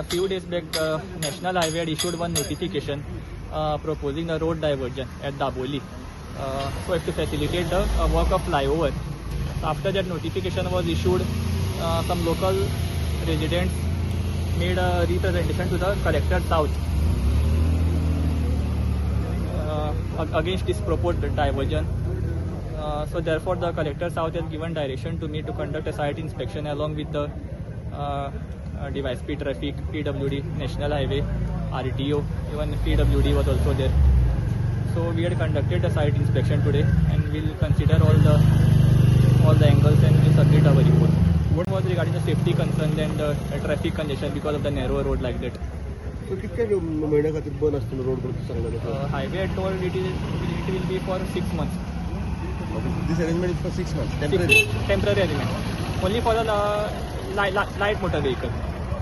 Few days back, the National Highway had issued one notification proposing a road diversion at Dabolim so as to facilitate the work of flyover. So after that notification was issued, some local residents made a representation to the Collector South against this proposed diversion. So therefore, the Collector South has given direction to me to conduct a site inspection along with the DYSP Traffic, PWD, National Highway, RTO, even PWD was also there. So we had conducted a site inspection today, and we'll consider all the angles and we'll submit our report. What was regarding the safety concerns and the traffic congestion because of the narrow road like that. So कितक्या म्हयन्या खातीर बंद आसतलो road करता सांगलें? Highway had told it will be for 6 months. This arrangement is for 6 months, temporary? Temporary arrangement. Only for the light motor vehicle.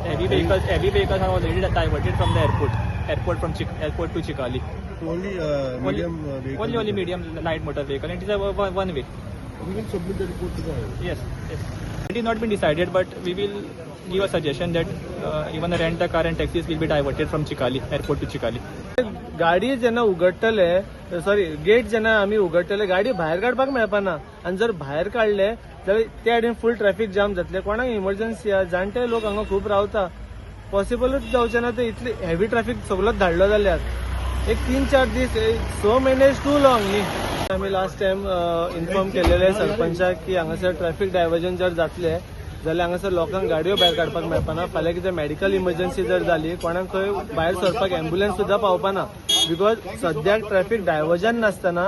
Heavy vehicles are already diverted from the airport airport to Chikali. Only medium? Only medium light motor vehicle. It is a one way. We will submit the report to the Yes. It is not been decided, but we will give a suggestion that even a rent a car and taxis will be diverted from Chikali airport to Chikali. गाडी जेन्ना उगडटले, sorry, get जेन्ना आमी उगडटले, गाडी भायर काडपाक मेळपाना आनी जर भायर काडले जाल्यार त्या सायडीन फूल ट्रॅफिक जाम जातले. कोणाक इमर्जन्सी आहा, जाणटे लोक हांगा खूब रावता, पॉसिबलूच जावचें ना ते इतली हेवी ट्रॅफिक सगलोच धाडलो जाल्यार. एक 3-4 दीस, 6 म्हयने is too long न्ही. आमी लास्ट टायम इन्फॉर्म केलेले सरपंचाक की हांगासर ट्रॅफिक डायवर्जन जर जातले जाल्यार हांगासर लोकांक गाडयो भायर काडपाक मेळपाना. फाल्यां कितें मेडिकल इमर्जन्सी जर जाली, कोणाक खंय भायर सरपाक एम्ब्युलन्स सुद्दां पावपाना, because सद्याक ट्रॅफिक डायवर्जन नासतना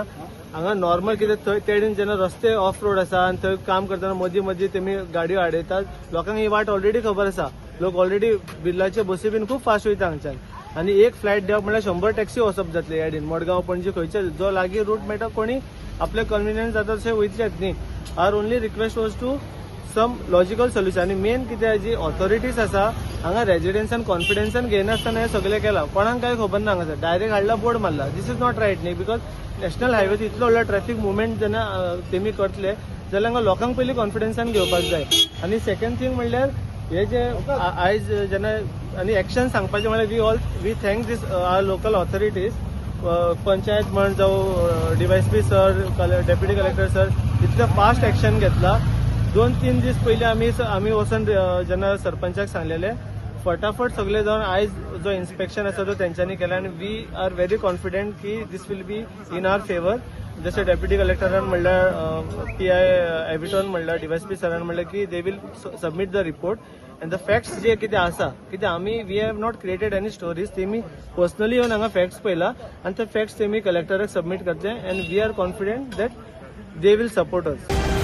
हांगा नॉर्मल कितें थंय तेडीन जेन्ना रस्ते ऑफ रोड आसा आनी थंय काम करतना मदीं मदीं तेमी गाडयो आडयतात. लोकांक ही वाट ऑलरेडी खबर आसा. लोक ऑलरेडी बिर्लाचे बसी बीन खूब फास्ट वयता हांगच्यान आनी एक फ्लायट देंवप म्हणल्यार 100 टॅक्सी वचप जातले ह्या सायडीन. मडगांव, पणजी, खंयचे जो लागीं रूट मेळटा, कोणी आपले कन्विनियन्स जाता तशें वयतलेच न्ही. Our only request was to some logical solution. आनी मेन कितें, जी ऑथॉरिटीज आसा हांगा रेजिडेंट्सान कॉन्फिडन्सान घेयनासतना हें सगळें केलां. कोणाक कांय खबर ना. हांगासर डायरेक्ट हाडला, बोर्ड मारला. This is not right न्ही, because national highway इतलो व्हडलो ट्रॅफिक मुवमेंट जेन्ना तेमी करतले जाल्यार हांगा लोकांक पयलीं कॉन्फिडन्सान घेवपाक जाय. आनी सेकंड थींग म्हणल्यार हे जे आयज जेन्ना आनी एक्शन सांगपाचें म्हणल्यार we all, we thank this our local authorities, panchayat म्हण जावं DYSP sir, deputy collector sir, इतलें फास्ट एक्शन घेतला. 2-3 दीस पयलीं आमी वचून जेन्ना सरपंचाक सांगलेले, फटाफट सगळे जावन आयज जो इन्स्पेक्शन आसा तो तेंच्यांनी केला आनी we are very confident की this will be in our favour. जशें डेप्युटी कलेक्टरान म्हणल्यार, पीआय एविटोन म्हणल्यार, डीवायएसपी सरान म्हणलें की they will submit the report and the facts जे कितें आसा. कितें आमी, we have not created any stories. तेमी पर्सनली येवन हांगा फॅक्ट्स पळयला आनी ते फॅक्ट्स तेमी कलेक्टराक सबमीट करचे and we are confident that they will support us.